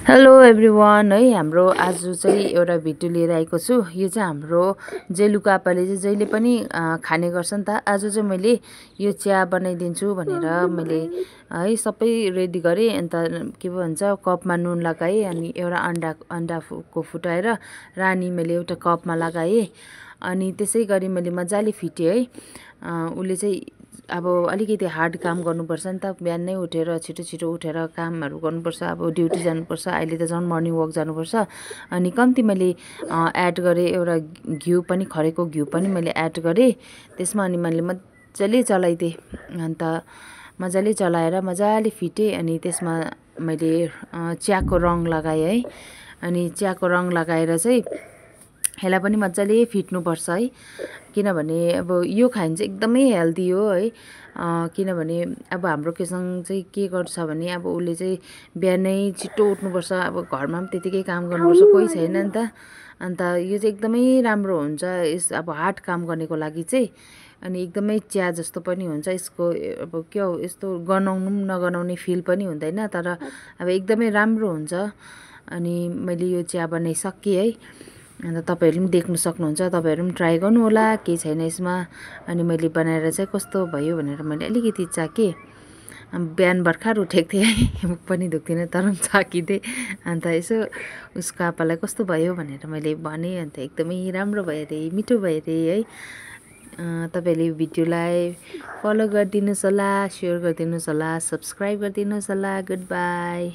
Hello everyone है हाम्रो आज चाहिँ एउटा भिडियो लिएर आएको छु। यो चाहिँ हाम्रो जेलुका आपाले चाहिँ जहिले पनि खाने गर्छन् त। आज चाहिँ मैले यो चिया बनाइदिन्छु भनेर मैले है सबै रेडी गरेँ। अन्त के भन्छ कपमा नुन लगाएँ अनि एउटा अन्डाको फुटाएर रानी मैले एउटा कपमा लगाएँ अनि त्यसै गरी मैले मजाले फिटेँ है। उसले चाहिँ अब अलिकति हार्ड काम गर्नुपर्छ नि त। बिहानै उठेर छिटो छिटो उठेर कामहरू गर्नुपर्छ। अब ड्युटी जानुपर्छ, अहिले त झन् मर्निङ वक जानुपर्छ। अनि कम्ती मैले एड गरेँ, एउटा घिउ पनि खरेको घिउ पनि मैले एड गरेँ त्यसमा। अनि मैले मजाले चलाइदिएँ। अन्त मजाले चलाएर मजाले फिटेँ। अनि त्यसमा मैले चियाको रङ लगाएँ है। अनि चियाको रङ लगाएर चाहिँ यसलाई पनि मजाले फिट्नुपर्छ है। किनभने अब यो खाइन चाहिँ एकदमै हेल्दी हो है। किनभने अब हाम्रो केसँग चाहिँ के गर्छ भने अब उसले चाहिँ बिहानै छिटो उठ्नुपर्छ। अब घरमा पनि त्यतिकै काम गर्नुपर्छ, कोही छैन नि त। अन्त यो चाहिँ एकदमै राम्रो हुन्छ अब हार्ड काम गर्नेको लागि चाहिँ। अनि एकदमै चिया जस्तो पनि हुन्छ यसको। अब के हो यस्तो गनाउनु पनि नगनाउने फिल पनि हुँदैन, तर अब एकदमै राम्रो हुन्छ। अनि मैले यो चिया बनाइसकेँ है। अन्त तपाईँहरू पनि देख्नु सक्नुहुन्छ, तपाईँहरू पनि ट्राई गर्नु होला, केही छैन यसमा। अनि मैले बनाएर चाहिँ कस्तो भयो भनेर मैले अलिकति चाखेँ। बिहान भर्खर उठेको थिएँ है, मुख पनि दुख्दिनँ तर पनि चाखिदिएँ। अन्त यसो उसको आप्पालाई कस्तो भयो भनेर मैले भनेँ। अन्त एकदमै राम्रो भयो अरे, मिठो भयो अरे है। तपाईँहरूले भिडियोलाई फलो गरिदिनुहोस् होला, सेयर गरिदिनुहोस् होला, सब्सक्राइब गरिदिनुहोस् होला। Good by.